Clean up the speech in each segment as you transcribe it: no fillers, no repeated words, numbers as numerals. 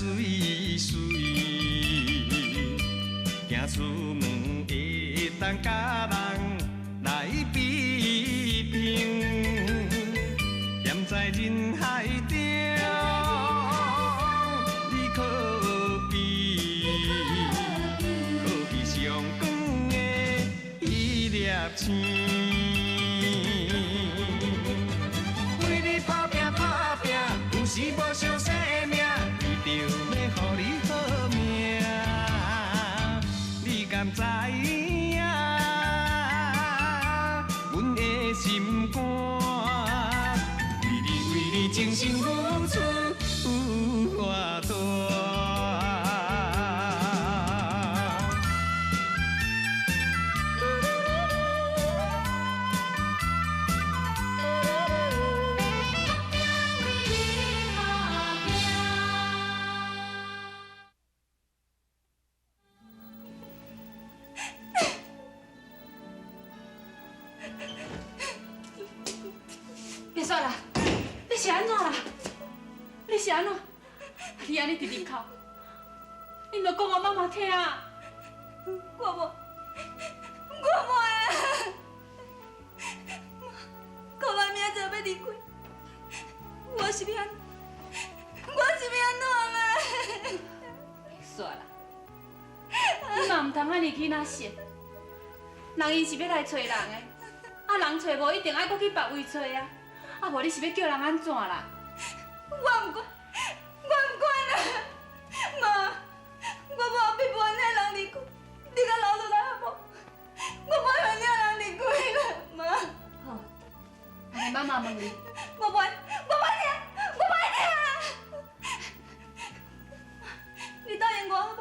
媠媠，行出门会当佮人来比拼，踮在人海中，你可比，可比上光的彼粒星。为你打拼打拼，有时无相生命，为著欲予你好命，你敢知影？阮的心肝，为你为你真心付出有偌大。别说啦，你是按怎啦？你是按怎？你按呢直直哭，你著讲予妈妈听。我无，我无啊！妈，可乐明仔载欲离开，我是欲按，我是欲按怎啦？别说啦，你嘛毋通按呢囡仔说，人𪜶是欲来揣人的，啊人揣无一定爱阁去别位揣啊。啊，无你是欲叫人按怎啦？我毋管，我毋管啦，妈，我无逼无遐人离开，你共留落来好无？我无愿遐人离开啦，妈。好，按呢妈妈问你，我无，我无爱听，我无爱听。你答应我好无？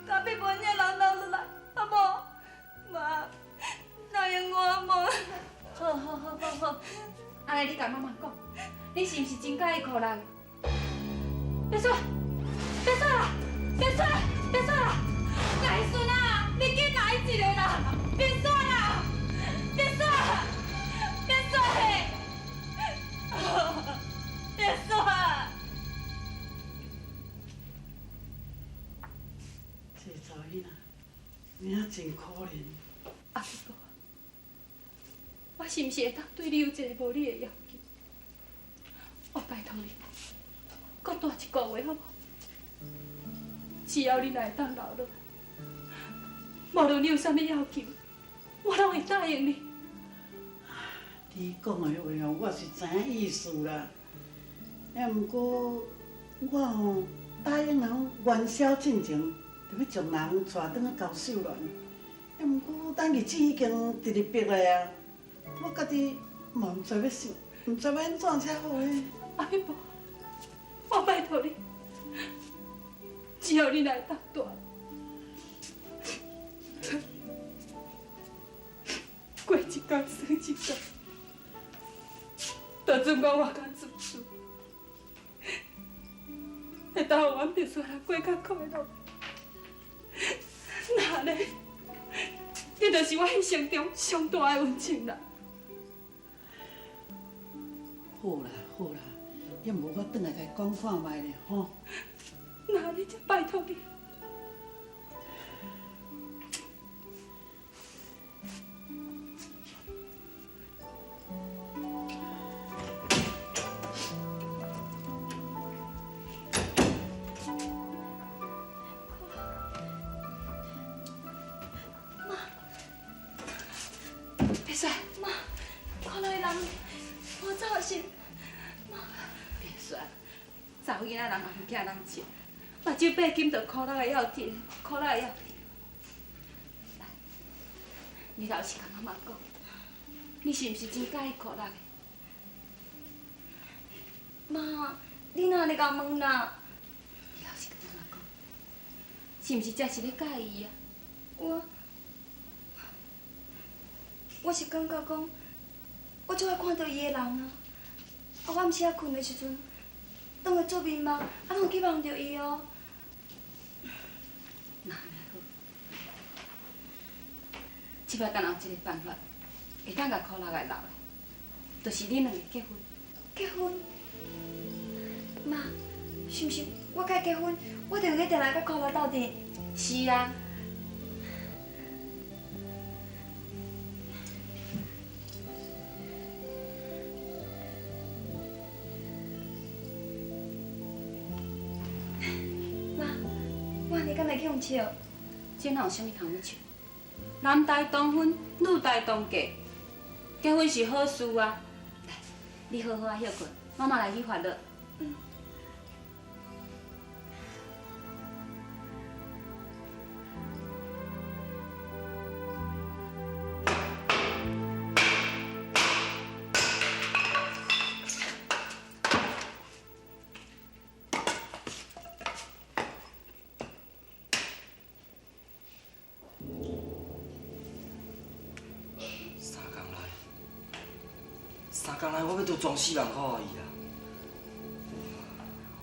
共逼无遐人留落来，好无？妈，答应我好无？好好好好好。按呢，你共妈妈讲，你是毋是真佮意苦力？别说，别说啦，别说，别说啦！来孙啊，你紧来一个啦！别说啦，别说，别说嘿，别说。这查某囡仔，命真可怜。阿婆，我是毋是会当对你有一个无理的要求？我拜托你，阁蹛一个月好无？只要你若会当留落来，无论你有啥物要求，我拢会答应你。你讲的话哦，我是知影意思啦。也毋过我吼答应人元宵进前，就欲将人带转去高秀兰。也毋过咱日子已经直直逼来啊，我家己嘛毋知欲想，毋知欲按怎才好咧。阿婆，我拜托你，只要你若会当蹛，过一工算一工，就算我活较自私，会当予阮白雪人过较快乐。那呢，你就是我一生中上大的恩情啦。好啦好啦，也无我转来共伊讲看觅咧吼。那你才拜托你。妈，别说，妈，看到彼人，我走心。妈，别说，查某囡仔人也毋惊人笑，目睭爬金就苦力的要摕，苦力的要摕。来，你老实共妈妈讲，你是毋是真佮意苦力的？妈，你哪按呢共问啦？你老实共妈妈讲，是毋是真是咧佮意伊啊？我是感觉讲，我足爱看著伊的人啊。啊，我暗时仔睏的时阵，转来做眠梦，啊，拢会去梦著伊哦。那按呢好，这摆敢若有一个办法，会当共苦力来留来，就是恁两个结婚。结婚？妈，是毋是我佮伊结婚，我就用得定定佮苦力斗阵？是啊。妈，我按呢敢会去予笑？这哪有啥物通好笑？男大当婚，女大当嫁，结婚是好事啊！来，你好好啊歇困，妈妈来去烦恼。嗯。三工内我欲著装4万箍予伊啊！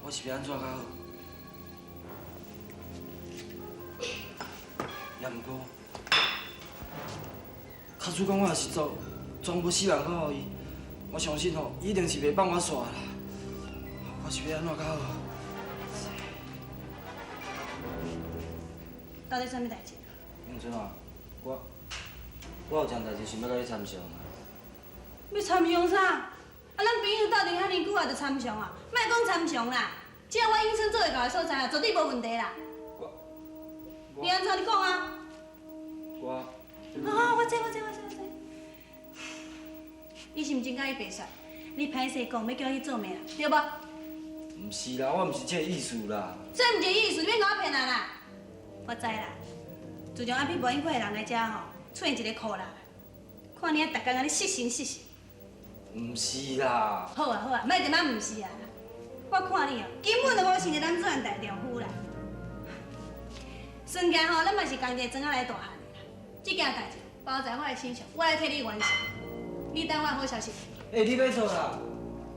我是欲按怎较好？也毋过，假使讲我若是装无4万箍予伊，我相信吼，伊一定是袂放我煞啦。我是欲按怎较好？到底啥物代志？永春啊，我有一项代志想欲佮你参详啊。欲参详啥？啊，咱朋友斗阵遐尔久啊，就参详啊，莫讲参详啦，只要我永春做会到的所在啊，绝对无问题啦。你按怎？你讲啊。我。啊，我知，我知，我知，我知。你是毋真佮意白雪？你歹势讲欲叫我去做媒啦，对无？毋是啦，我毋是这个意思啦。这毋是意思，你欲共我骗啊啦？我知啦，自从阿彼无因款的人来遮吼，出现一个苦力，看你啊，逐工按呢失神失神。毋是啦。好啊好啊，莫踮遐毋是啊！我看你哦，根本就无像一个男子汉大丈夫啦。算起来吼，咱嘛是仝一个庄仔来大汉的啦。这件代志包在我的身上，我来替你完成。你等我好消息。欸，你欲做啦？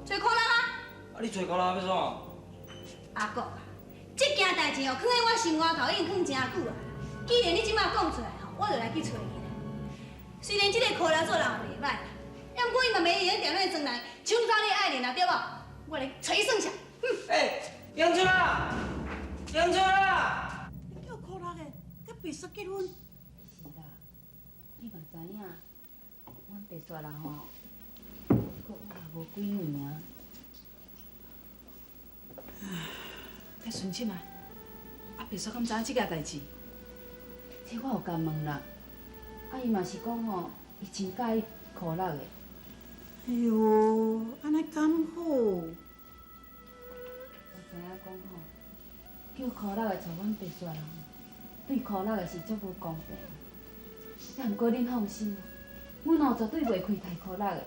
揣苦力啊！啊，你揣苦力欲创？阿国啊，这件代志哦，囥佇我心肝头已经囥真久啊。既然你这马讲出来吼，我就来去揣伊啦。虽然这个苦力做人也袂歹。也毋过伊嘛袂用踮咱庄内抢走你的爱人啊，对无？我来揣伊算账。欸，杨春啊，杨春啊！你叫苦力的，佮白雪结婚？是啦，你嘛知影，阮白雪人吼，阁也无几年啊。欸，顺心啊，啊白雪敢知影这件代志？这我有共问啦，啊伊嘛是讲吼，伊真佮意苦力的。哎哟，按呢敢好？我知影讲吼，叫苦力的娶阮白雪人，对苦力的是足无公平。也毋过恁放心，阮吼绝对袂亏待苦力的。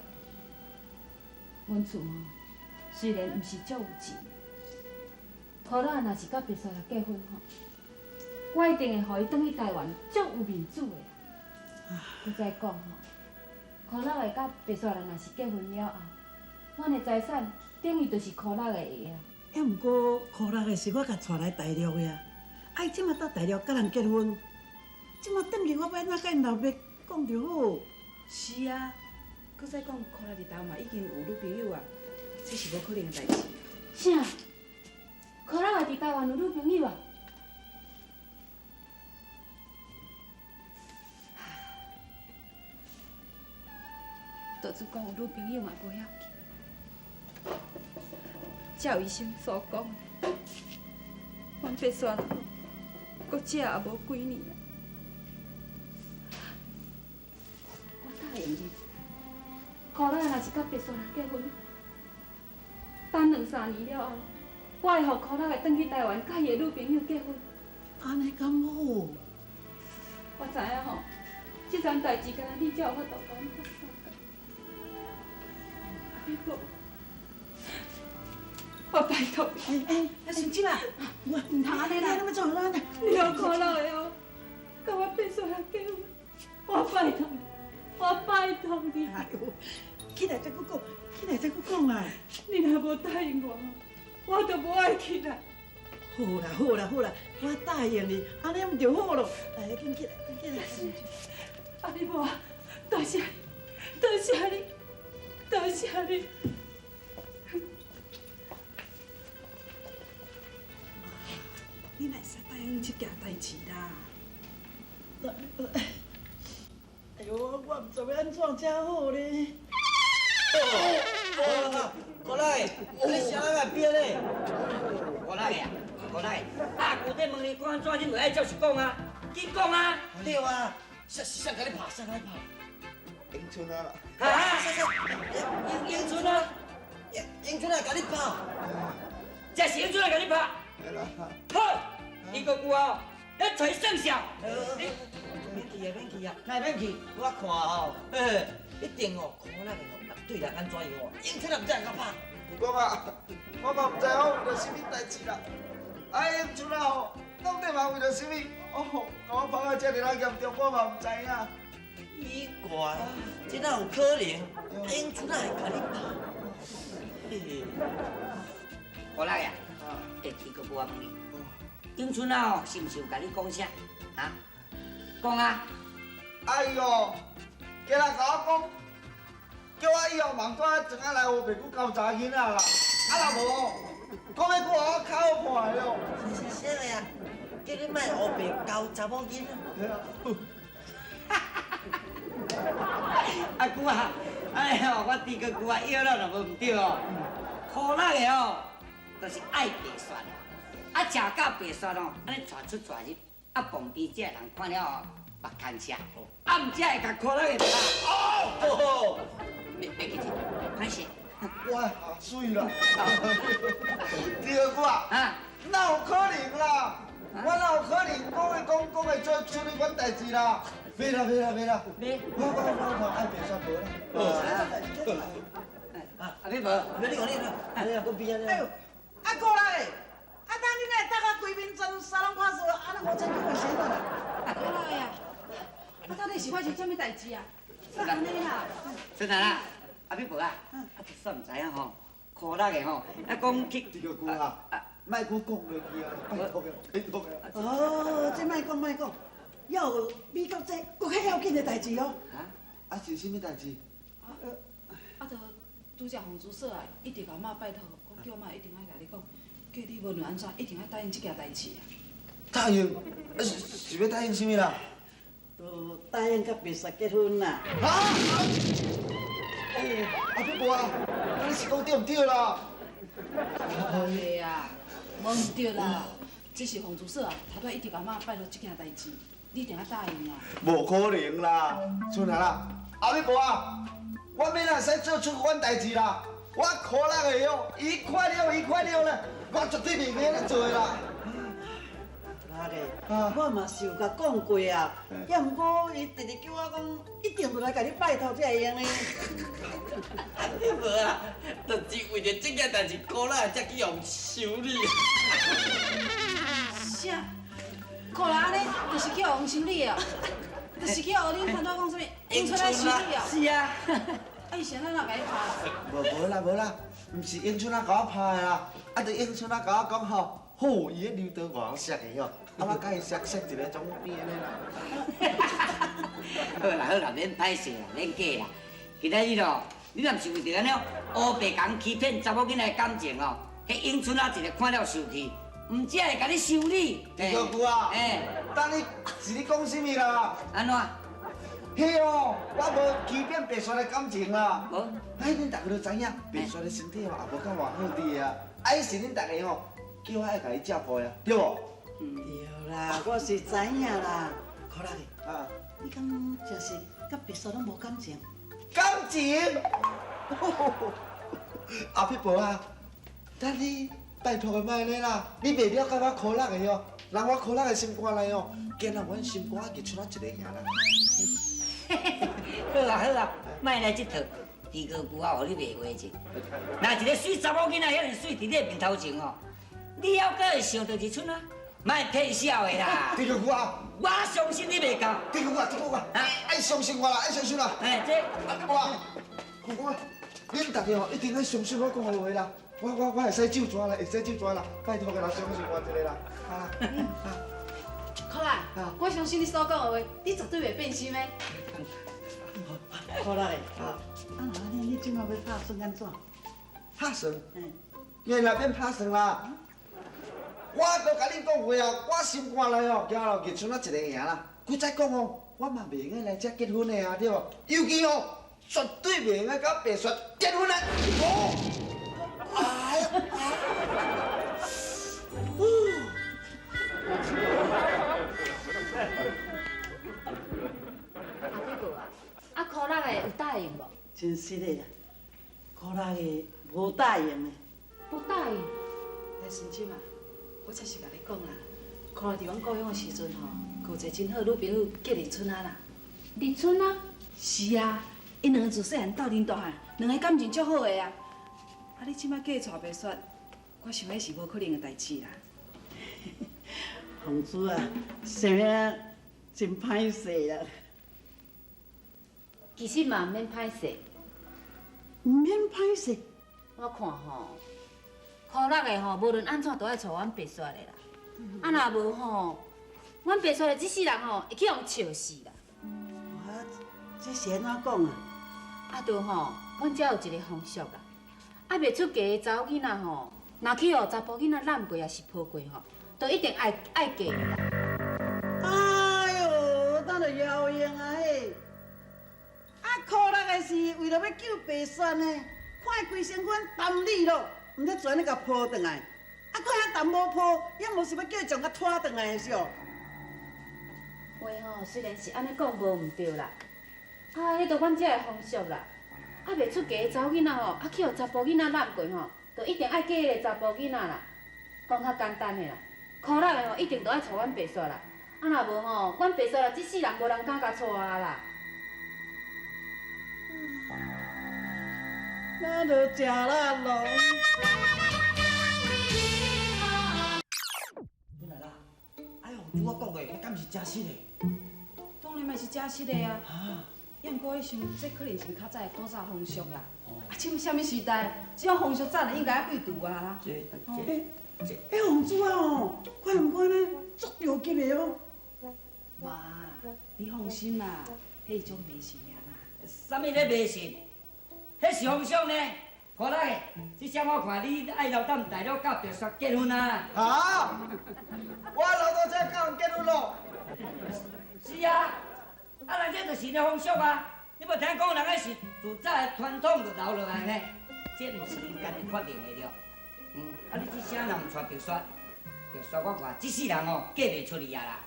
阮厝吼虽然毋是足有钱，苦力若是佮白雪人结婚吼，我一定会予伊转去台湾，足有面子的。阁再讲吼，苦力的佮白雪人若是结婚了后，阮的财产等于就是苦力的的啊。也毋过苦力的是我共带来大陆的啊，啊伊这马到大陆佮人结婚，这马转去我欲按怎佮𪜶老爸讲著好？是啊，阁再讲苦力伫台湾嘛已经有女朋友啊，这是无可能的代志。啥？苦力的伫台湾有女朋友啊？就算讲有女朋友嘛无要紧。照医生所讲的，阮白雪人阁这也无几年啊。我答应你，苦力若是佮白雪人结婚，等两三年了后，我会予苦力的转去台湾，佮伊的女朋友结婚。按呢敢好？我知影吼，这桩代志，敢若你才有法度共阮斗相共。阿母，我拜托你。欸，顺子啊，我毋通按呢啦！你欲创啥呢？你予苦力的哦，佮我白雪人结婚，我拜托你，我拜托你。哎哟，起来再阁讲，起来再阁讲啦。你若无答应我，我就无爱起来。好啦好啦好啦，我答应你，按呢毋就好咯。来，紧起来，紧起来。阿母，多谢你，多谢你，多谢你。件代志啦。哎呦，我毋知欲按怎才好咧。哦，过来，你啥人来变咧？过来啊，过来！阿舅在问你讲按怎，你袂爱照实讲啊？紧讲啊！对啊，谁谁共你拍？谁共你拍？迎春啊啦！啊！谁谁？迎迎春啊！迎迎春啊，共你拍？这是迎春啊，共你拍？好，伊个舅啊，你揣算数。免去啊，免去啊，哪会免去？我看吼，一定哦，可能的吼，对人按怎样哦，迎春啊，毋知会共拍。舅公啊，我嘛毋知我为著啥物代志啦。啊，迎春啊吼，到底嘛为著啥物？哦，共我拍甲遮尔仔严重，我嘛毋知影。奇怪，这哪有可能？迎春啊会共你拍？嘿嘿。过来啊！欸，提个我问你，迎春啊吼，是毋是有共你讲啥？哈？讲啊！哎哟，今日共我讲，叫我以后莫带庄仔来乌白骨交查囡仔啦。啊，若无，讲欲阁予我较好看的哦。是啥个啊？叫你莫乌白交查某囡仔。阿舅啊，哎哟，我猪哥舅啊，腰了若无毋对哦，苦力的哦，就是爱白雪，啊，食到白雪哦，按呢带出带入，啊，旁边这个人看了哦，目牵车，啊，毋才会共苦力的拍。哦，别别客气，歹势。我下水啦！猪哥舅啊，哪有可能啦？我哪有可能讲会讲讲会做出呢款代志啦？袂啦袂啦袂啦！我我我我爱白煞无啦。啊，阿妹无？你讲你讲，你讲边啊？哎呦，啊过来，啊当你哪会搭到规面全衫拢破碎，啊那无亲像会啥啦？过来啊！啊，到底是发生啥物代志啊？啥按呢啦？孙仔啦，阿妹无啊？啊，就算毋知影吼，苦力的吼，啊讲去。这个舅啊，莫阁讲落去啊，拜托个，拜托个。哦，这莫讲莫讲，犹有比较这阁较要紧的代志哦。啊是啥物代志？啊，就拄才洪主嫂啊，一直共妈拜托，讲叫妈一定爱共你讲，叫你无论按怎，一定爱答应这件代志啊。答应？啊是是欲答应啥物啦？就答应佮白雪结婚啦。啊！哦，阿伯伯啊，你是讲对毋对啦？对啊，无毋对啦，这是洪主嫂啊，头拄一直共妈拜托这件代志，你一定爱答应啊。无可能啦，春仔啦，阿伯伯啊，我免会使做出款代志啦，我苦力的哦，伊快了，伊快了咧，我绝对袂按呢做的啦。阿个，我嘛是有共讲过啊，也毋过伊直直叫我讲，一定著来共你拜托才会用的。你无啊，就是为著这件代志，苦力才去予修理。啥？苦力按呢，就是去予修理哦，就是去予恁摊头讲啥物，迎春来修理哦。是啊。啊，伊是按怎共你拍？无无啦无啦，毋是迎春仔共我拍的啦，啊，就迎春仔共我讲吼，好，伊彼刘德华熟的哦，啊，我共伊熟熟一个总变按呢啦。好啦好啦，免歹势啦，免假啦。今仔日哦，你若毋是为著按呢乌白共欺骗查某囡仔的感情哦，彼迎春仔一个看了受气，毋才会共你修理。猪哥舅啊，等你是你讲啥物啦？按怎？彼哦，我无欺骗白雪的感情啦。无。哎，恁大家都知影，白雪的身体吼也无够偌好滴啊。啊，彼是恁大家吼叫我爱共伊照顾呀，对无？对啦，我是知影啦。苦力的，啊，你敢真是佮白雪拢无感情？感情？阿撇婆啊，等你拜托个莫按呢啦，你袂了解我苦力的哦，人我苦力的心肝内哦，今仔阮心肝仔就剩仔一个尔啦。好啊好啊，莫来这套，猪哥舅啊，予你卖话者。若一个媠查某囡仔遐尔媠伫你的面头前哦，你犹阁会想著日春啊？莫骗笑的啦！猪哥舅啊，我相信你袂到。猪哥舅啊，猪哥舅啊，爱相信我啦，爱相信啦。哎，这阿伯啊，看我，恁大家吼一定爱相信我讲的话啦。我我我会使咒蛇啦，会使咒蛇啦，拜托个啦，相信我一个啦。啊。苦力，我相信你所讲的话，你绝对袂变心的。苦力的，啊，若按呢，你这马欲拍算按怎？拍算？嗯。免啦，免拍算啦。我我阁共恁讲话啊，我心肝内哦，惊了叶春仔一个尔啦。古早讲哦，我嘛袂用得来遮结婚的啊，对无？尤其哦，绝对袂用得佮白雪结婚的。哦，哎呀！阿伯哥啊，啊，苦力的有答应无？真实的啦，苦力的无答应的。无答应。来，孙婶啊，我才是共你讲啦，苦力伫阮故乡的时阵吼，阁有一个真好女朋友叫丽春仔啦。丽春仔？是啊，𪜶两个自细汉斗阵大汉，两个感情足好的啊。啊，你这摆嫁娶白雪，我想彼是无可能的代志啦。凤珠啊，想啊真歹势啦。其实嘛毋免歹势。毋免歹势。我看吼，苦力的吼，无论按怎都爱娶阮白雪的啦。啊，若无吼，阮白雪的这世人吼，会去予笑死啦。啊，这是按怎讲啊？啊，就吼，阮遮有一个风俗啦。啊，袂出嫁的查某囡仔吼，若去予查埔囡仔揽过，抑是抱过吼，就一定爱爱嫁伊啦。哎哟，咱就枵用啊嘿！啊，苦力的是为了欲救白雪呢，看伊规身躯澹你咯，毋知全咧共抱转来。啊，看遐澹无抱，也无是欲叫伊将佮拖转来的是哦。话吼，虽然是按呢讲无毋对啦，啊，彼就阮遮的风俗啦。啊，袂出嫁的查某囡仔吼，啊去予查埔囡仔揽过吼，就一定爱嫁彼个查埔囡仔啦。讲较简单的啦，苦力的吼一定都爱娶阮白雪啦。啊，若无吼，阮白雪啦，这世人无人敢共娶啊啦。咱就食啦龙。本来啦，哎呦，拄仔讲的，彼敢是真实的？当然嘛是真实的啊。也毋过你想，这可能是较早的古早风俗啦。啊，这啥物时代，这种风俗早就应该废除啊。这，哎，凤珠啊吼，看毋看呢？足着急的哦。妈，你放心啦，彼是种迷信尔啦。啥物咧迷信？彼是风俗呢。苦力的，这声我看你爱留踮大陆佮白雪结婚啊。啊！我留到这佮人结婚咯？是啊。啊，人这就是咧风俗啊！你无听讲人彼是自早的传统就留落来呢？这毋是𪜶家己发明的了。嗯，啊，你这声若毋娶白雪，白雪我看这世人哦嫁袂出去啊啦。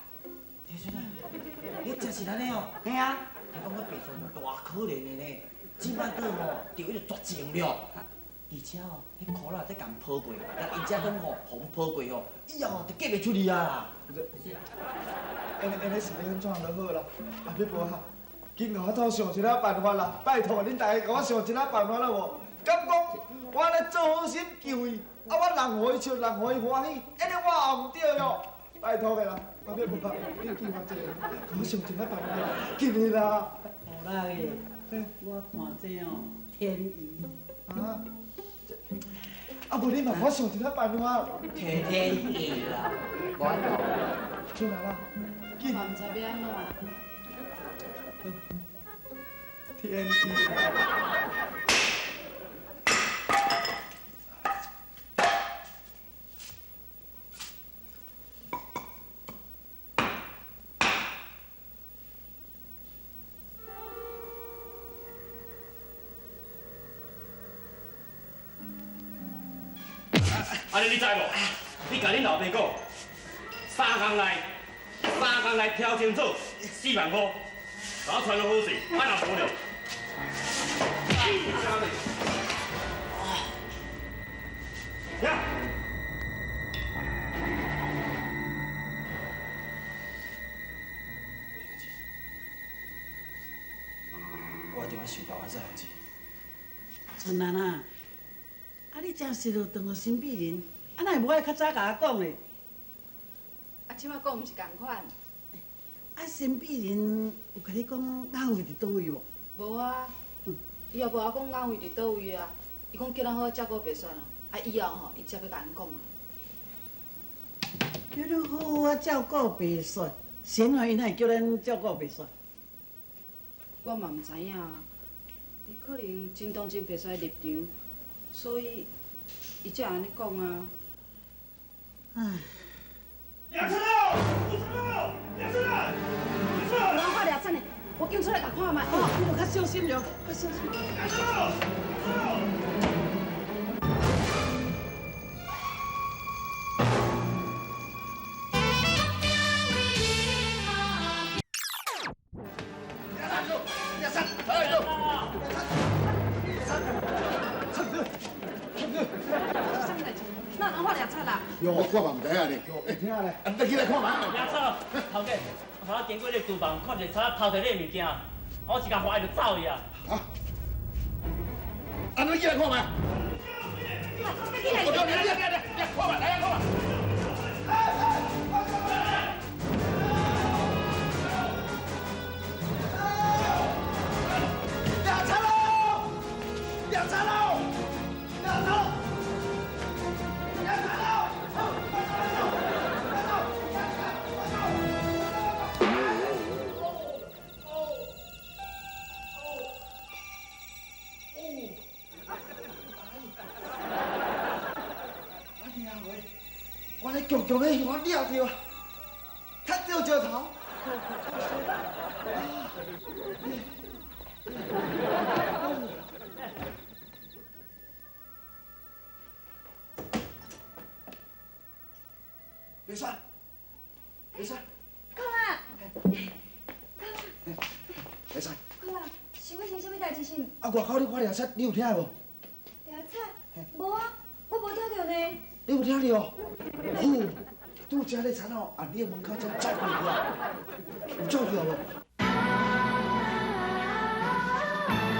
对对对，彼真是按呢哦。嘿啊。听讲彼白雪偌可怜的呢，这摆阁吼著彼个绝情了。而且哦，彼苦力才共抱过，但𪜶遮讲吼，予抱过吼，以后就嫁袂出去啊。按呢按呢是欲按怎就好啦。阿伯伯哈，紧予我斗想一下办法啦，拜托恁大家共我想一下办法啦无？敢讲我咧做好心救伊，啊我人予伊笑，人予伊欢喜，按呢我也毋对哟。拜托的啦，阿伯伯，你救我一下，共我想一下办法，紧的啦。苦力的，我看这哦，天意。啊？啊，无你嘛，我想一下办法。天天意啦，无法度。出来啦，紧。我嘛毋知欲按怎。天意。按呢你知无？你共恁老爸讲，三工内挑清楚4万块，共我传落好势，啊若无咧。停！我一定爱想办法才会子。春兰啊，啊你真是就当做神秘人，啊哪会无爱较早共我讲咧？啊，这摆讲毋是仝款。啊，神秘人有共你讲雅慧伫佗位无？无啊，伊也无阿讲雅慧伫佗位啊。伊讲叫咱好好照顾白雪啊，啊以后吼，伊才欲共阮讲啊。叫你好好啊照顾白雪，是按怎伊哪会叫咱照顾白雪？我嘛毋知影，伊可能真同情白雪的立场，所以伊才会按呢讲啊。唉，掠贼咯！有贼咯！掠贼啦！掠贼！人看掠贼呢，我警出来共看觅，哦，你著较小心著，较小心。掠贼咯！掠贼咯！哪有人发掠贼啦？哟，我看嘛毋知影咧。欸，听咧。啊，你起来看觅。掠贼，头家，我经过你厨房，看一个贼仔偷摕你的物件，我一共发伊就走去啊。啊，你起来看觅。我来来来来，看觅，来啊看觅。掠贼咯！掠贼咯！掠贼咯！掠贼咯！啊娘喂！我咧强强咧，我掠著啊，踢著石头。别说，别说，够啦，别说。够啦，是发生啥物代志是毋？啊，外口你看掠贼，你有听无？掠贼？无啊，我无听著呢。你有听著？哦，拄才咧贼吼，按你的门口才走过去啊，有走去无？